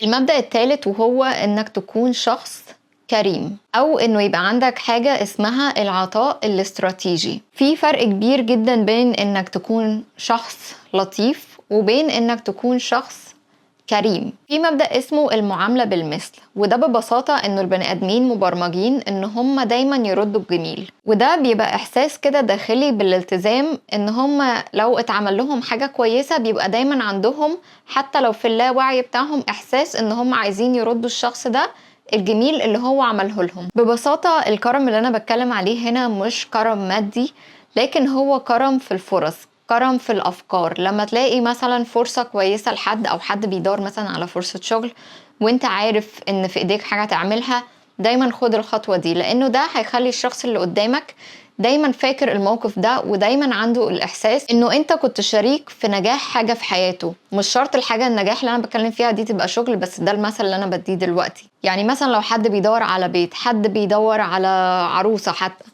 المبدأ الثالث وهو انك تكون شخص كريم، او انه يبقى عندك حاجة اسمها العطاء الاستراتيجي. في فرق كبير جدا بين انك تكون شخص لطيف وبين انك تكون شخص كريم. في مبدأ اسمه المعاملة بالمثل، وده ببساطة انه البني ادمين مبرمجين ان هم دايما يردوا الجميل، وده بيبقى احساس كده داخلي بالالتزام ان هم لو اتعمل لهم حاجة كويسة بيبقى دايما عندهم حتى لو في اللاوعي بتاعهم احساس ان هم عايزين يردوا الشخص ده الجميل اللي هو عمله لهم. ببساطة الكرم اللي انا بتكلم عليه هنا مش كرم مادي، لكن هو كرم في الفرص، كرم في الأفكار. لما تلاقي مثلا فرصة كويسة لحد، أو حد بيدور مثلا على فرصة شغل وانت عارف ان في ايديك حاجة تعملها، دايما خد الخطوة دي، لأنه ده هيخلي الشخص اللي قدامك دايما فاكر الموقف ده، ودايما عنده الإحساس انه انت كنت شريك في نجاح حاجة في حياته. مش شرط الحاجة النجاح اللي انا بتكلم فيها دي تبقى شغل، بس ده المثل اللي انا بديه دلوقتي. يعني مثلا لو حد بيدور على بيت، حد بيدور على عروسة حتى،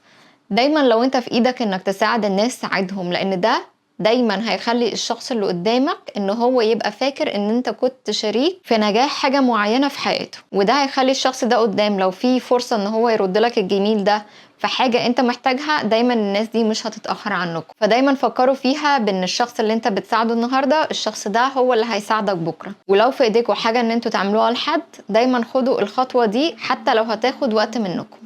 دايما لو انت في ايدك انك تساعد الناس ساعدهم، لان ده دايما هيخلي الشخص اللي قدامك ان هو يبقى فاكر ان انت كنت شريك في نجاح حاجة معينة في حياته، وده هيخلي الشخص ده قدام لو في فرصة ان هو يرد لك الجميل ده في حاجة انت محتاجها، دايما الناس دي مش هتتأخر عنكم. فدايما فكروا فيها بان الشخص اللي انت بتساعده النهاردة الشخص ده هو اللي هيساعدك بكرة. ولو في ايديكم حاجة ان انتوا تعملوها لحد، دايما خدوا الخطوة دي حتى لو هتاخد وقت منكم.